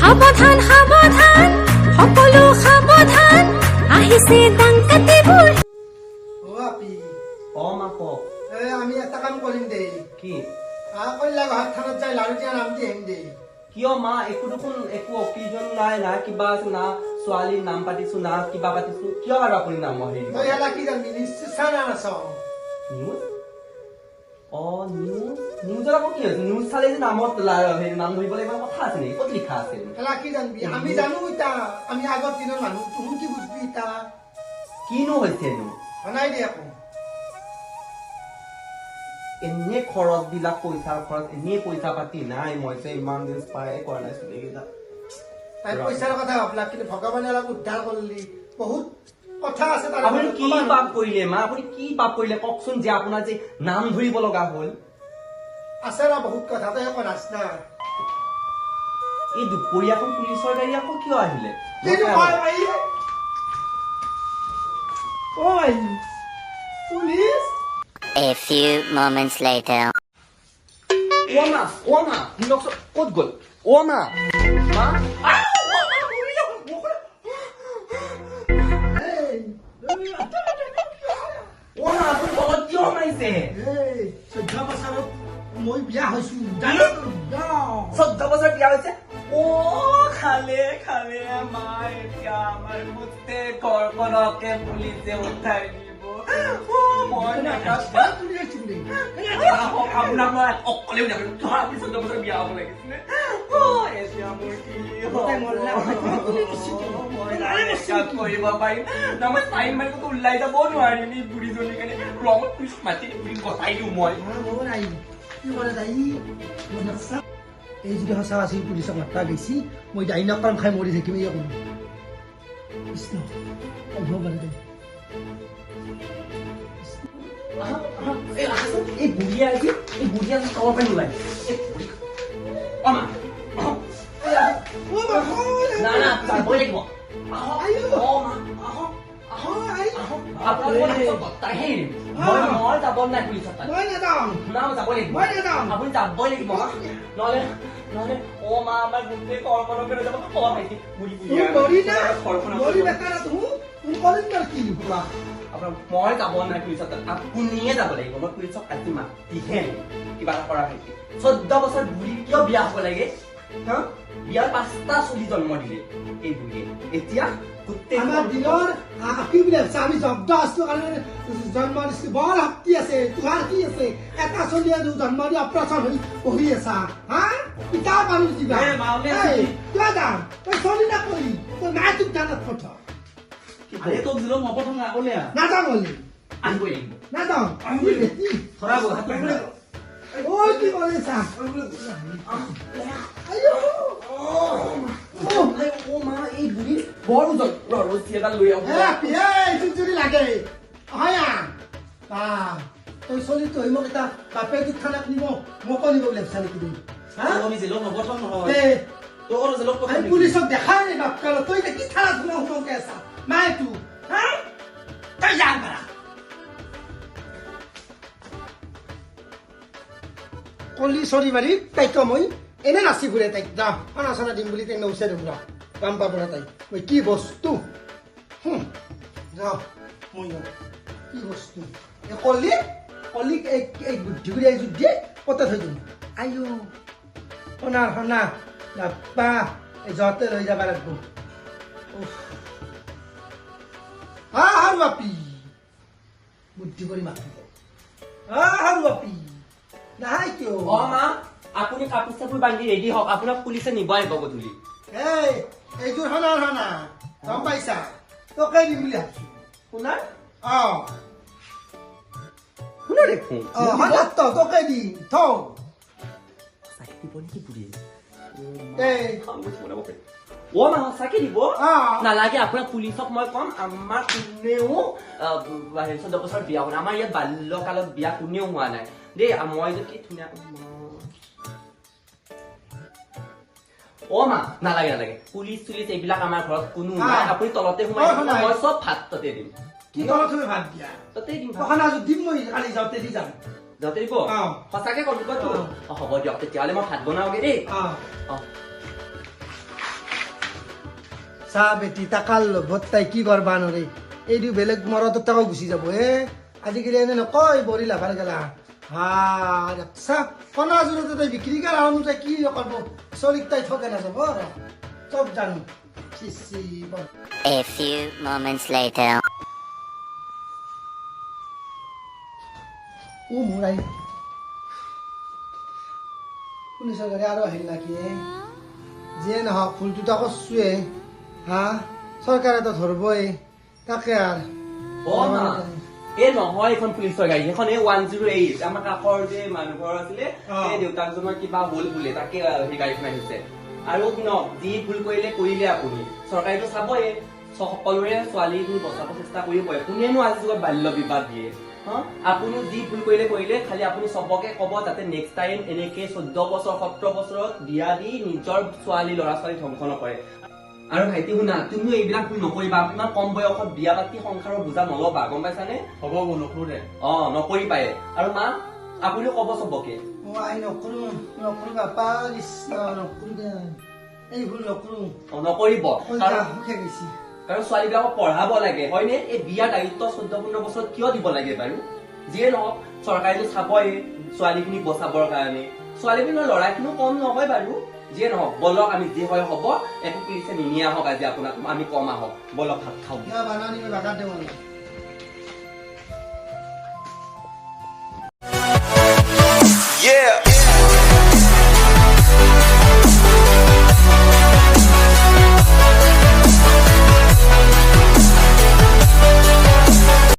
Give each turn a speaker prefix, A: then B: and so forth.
A: সাৱধান সাৱধান, সকলো সাৱধান, আহিছে দাংকাটিবোৰ।
B: অ আপি।
C: অ মা, কওক।
B: এ আমি এটা কাম কৰিম দেই।
C: কি?
B: কল্যাণঘাট থানাত যাই লাৰু দিয়া নাম দি আহিম দেই।
C: কিয় মা? একো দেখোন একো অকেজন নাই, না কিবা আছে, না ছোৱালীৰ নাম পাতিছো, না কিবা পাতিছো। কিয় আৰু আপুনি নাম হেৰি
B: তই হেলা কি জানবি? নিশ্চয় চাই না নাচ।
C: নিউজ? অ নিউজ, নিউজত আকৌ কি হৈছে? নিউজ চালে যে নামত হেৰি নাম ধৰিব লাগিব কথা আছে নেকি? ক'ত লিখা আছে?
B: হেলা কি জানবি? আমি জানো ইতা, আমি আগৰ দিনৰ মানুহ, তুহো কি বুজবি ইতা?
C: কিনো হৈছেনো?
B: নাই দে একো।
C: এনে খৰচ বিলাক, পইচাৰ খৰচ, এনেই পইচা পাতি নাই। মই যে ইমান দিন স্পাই কৰা নাই চুলিকেইটা।
B: তাই পইচাৰ কথা ভাবলা, কিন্তু ভগৱানে অলপ উদ্ধাৰ কৰিলি, বহুত কথা আছে তাৰ।
C: আপুনি কি পাপ কৰিলে মা? আপুনি কি পাপ কৰিলে কওকচোন, যে আপোনাৰ যে নাম ধৰিব লগা হ'ল?
B: আছে ৰ বহুত কথা, তই একো নাচ না।
C: এই দুপৰীয়াখন পুলিচৰ গাড়ী আকৌ কিয় আহিলে?
B: কিনো কয় ভাই? ঐ police.
D: A few moments later.
C: অ মা, অ মা, শুনকচোন, ক'ত গ'ল? অ মা, মা, আহ, অ মা, ধৰিলে,
B: এই।
C: অ মা, আপুনি তলত কিয় সোমাইছে?
B: এই 14 বছৰত মই বিয়া হৈছো, জানো?
C: 14 বছৰ বিয়া হৈছে? অ খালে খালে মা, এতিয়া আমাৰ গোটেই ঘৰখনকে পুলিচে উঠাই দিব। অ মই নাকান্দো। আহক, আপোনাক মই অকলেও নাকান্দো। কিয় আপুনি 14 বছৰ বিয়া হ'ব লাগিছিলে? অ এতিয়া মোৰ কি হ'ব? মই না মেকআপ কৰিব পাৰিম, না মই চাইন মাৰি ক'তো ওলাই যাব নোৱাৰিম। এই বুঢ়ীজনীৰ কাৰণে ৰঙত পুলিচ মাতি বুঢ়ী গতাই দিওঁ মই।
B: এই যদি সঁচা আছিল পুলিচক মাতবা গৈছি, মই ডাইনক কাম খাই মৰি থাকিম। এই কম কৃষ্ণ আহিব পাৰে দে।
C: আহা, আহা, এই আহাচোন, এই বুঢ়ীয়ে আজি, এই বুঢ়ীয়ে আজি তলৰ পৰা নোলায়। এই বুঢ়ী। অ মা, আহক। এই আহক। না না, যাবই লাগিব। আহক। অ মা, আহক আহক আহক। আপোনাক মই লাষ্টত গতাইহে এৰিম। মই যাব নাই পুলিচৰ তাত।
B: মই নাযাওঁ।
C: না, মই যাবই লাগিব।
B: মই নাযাওঁ।
C: আপুনি যাবই লাগিব, নহলে নহলে অ মা, আমাৰ গোটেই ঘৰখনকে লৈ যাব। অ ভাইটি, বুঢ়ী বুঢ়ী
B: তুমি মৰি না।
C: ঘৰখন
B: মৰি বেকা না তুমি, তুমি কৰিম তোৰ কি?
C: মা, আপোনাৰ মই যাব নাই পুলিচৰ তাত, আপুনিয়ে যাব লাগিব। মই পুলিচক আজি মাতিহে আনিম। কিবা এটা কৰা ভাইটি। 14 বছৰ বুঢ়ী কিয় বিয়া হ'ব লাগে হা? বিয়াৰ পাঁচটা চলি জন্ম দিলে এই বুঢ়ীয়ে, এতিয়া গোটেই
B: আমাৰ দিনৰ কি বুলি ভাবছা? আমি জব্দ আছিলো কাৰণে জন্ম দিছো, বৰ শক্তি আছে। তোমাৰ কি আছে? এটা চলিয়ে জন্ম দি অপাৰেচন হৈ বহি আছা। হা, ইতা পাৰো কিবা?
C: এ, মা, ওলাই আছে।
B: এই, কিয় যাম? তই চলি নকৰি তই মাটোক থানাত পঠ।
E: আৰে তোক দিলো মই প্ৰথম ওলে।
B: নাযাওঁ বলি।
C: আহিবই লাগিব।
B: নাযাওঁ।
E: ধৰাব হাত।
B: ঐ, কি কৰিছা? আইঅ।
C: অ মা, এই বুঢ়ী বৰ ওজন। ৰ, ৰছী এডাল লৈ আহোঁ।
B: এ এই যদি লাগে হয় বা তই চলিটো হৈ মোক এটা বাপেটোক থানাত নিব, মোকো নিব বুলি ভাবছা নেকি তুমি? হা?
E: আমি জেলত নপঠাম নহয়।
B: এই।
E: তোৰ জেলত পঠাম।
B: আমি পুলিচক দেখাই নাই বাপকালত, তই এতিয়া কি থানাত সোমাও সোমাওকে আছা মাইটো? হা, তই যাম পাৰা। কলি চৰি বাৰী তাইক মই এনে নাচি ফুৰে, তাইক যা খানা চানা দিম বুলি তাইক নৌচে দিম। ৰ, গম পাব ৰ তাই মই কি বস্তু। যা, মই কি বস্তু। এই কলি কলিক এই এই বুদ্ধি কৰি এই দিয়ে পতাই থৈ দিম। আইঅ সোণাৰ সোণা বাপ্পা, এই যতে লৈ যাব লাগব। হা হাৰু বাপি, বুদ্ধি কৰি মাতিব। হা হাৰু বাপি, নাহাই কিয়?
C: অ মা, আপুনি কাপোৰ চাপোৰ বান্ধি ৰেডি হওক, আপোনাক পুলিচে নিব আহিব গধূলি।
B: এই এইযোৰ সোণাৰ সোণা, গম পাইছা? তোকে দিম বুলি ভাবছো।
C: শুনাৰ?
B: অ।
C: শুনা দেখোন।
B: অ সোণাৰ তো তোকে দিম থৌ।
C: সঁচাকে দিব নেকি বুঢ়ীয়ে?
B: এই।
C: অ মা, সঁচাকে দিব?
B: অ।
C: নালাগে, আপোনাক পুলিচক মই ক'ম, আমাৰ কোনেও 14 বছৰ বিয়া হোৱা নাই। আমাৰ ইয়াত বাল্যকালত বিয়া কোনেও হোৱা নাই দেই। মই যে কি ধুনীয়া। অ মা, নালাগে নালাগে, পুলিচ চুলিচ এইবিলাক আমাৰ ঘৰত কোনো নাই। আপুনি তলতে সোমাই
B: অ,
C: থাকিব,
B: শুনাই।
C: মই চব ভাত তাতে দিম।
B: কি তলত তুমি ভাত দিয়া?
C: তাতে দিম ভাত।
B: তখন আজি দিম মই, কালি যাওঁতে দি যাম।
C: যাওঁতে দিব?
B: অ।
C: সঁচাকে ক'ম দিবতো?
B: অ।
C: অ, হ'ব দিয়ক তেতিয়াহ'লে, মই ভাত বনাওগে দেই।
B: অ।
C: অ।
B: চা বেটি, টাকাৰ লোভত তাই কি কৰবা নৰে। এইটো বেলেগ মৰতৰ টকাও গুচি যাব হে। আজিকালি এনে নকয় বৰি লাভাৰ গেলা। হা, চা, কণা জোৰতে তাই বিক্ৰী কৰ আৰু তাই কি কৰিব? চলিক তাই ঠগে নাযাব আৰু চব জানো। C.
D: A few moments later.
B: ও মোৰ আই, পুলিচৰ গাড়ী আৰু আহিল নাকি? যিয়ে নহওক, ভুলটোতো কৰছোৱে। হা, চৰকাৰেতো ধৰবই তাকে আৰু।
C: অ মা, এই নহয়, এইখন পুলিচৰ গাড়ী, সেইখন এই 108। আমাৰ কাষৰ যে মানুহ ঘৰ আছিলে, সেই দেউতাকজনৰ কিবা হ'ল বোলে, তাকে সেই গাড়ীখন আহিছে। আৰু শুনক, যি ভুল কৰিলে কৰিলে আপুনি, চৰকাৰেতো চাবয়ে, সকলোৰে ছোৱালীখিনি বচাব চেষ্টা কৰিবই। কোনেনো আজি যুগত বাল্য বিবাহ দিয়ে? হা, আপুনিও যি ভুল কৰিলে কৰিলে, খালি আপুনি চবকে ক'ব যাতে নেক্সট টাইম এনেকে 14 বছৰ 17 বছৰত বিয়া দি নিজৰ ছোৱালী ল'ৰা ছোৱালী ধ্বংস নকৰে। আৰু ভাইটি শুনা, তুমিও এইবিলাক ভুল নকৰিবা। ইমান কম বয়সত বিয়া পাতি সংসাৰৰ বোজা নলবা, গম পাইছানে?
E: হ'ব, নকৰো দে।
C: অ, নকৰিবায়ে। আৰু মা, আপুনিও ক'ব চবকে।
B: অ আই, নকৰো, নকৰো বাপা, কৃষ্ণ, নকৰো দে, এই ভুল নকৰো।
C: অ, নকৰিব।
B: কলিজা
C: কাৰণ
B: সুখে গৈছি।
C: কাৰণ ছোৱালীবিলাকক পঢ়াব লাগে, হয়নে? এই বিয়াৰ দায়িত্ব 14 15 বছৰত কিয় দিব লাগে বাৰু? যিয়ে নহওক, চৰকাৰেতো চাবই ছোৱালীখিনিক বচাবৰ কাৰণে। ছোৱালীখিনি নহয়, ল'ৰাখিনিও কম নহয় বাৰু। যিয়ে নহওক, বলক, আমি যি হয় হ'ব, একো পুলিচে নিনিয়া হওক আজি আপোনাক আমি কম। আহক, বলক, ভাত খাওঁ।
B: কিবা বানানি বাগান দিওঁ।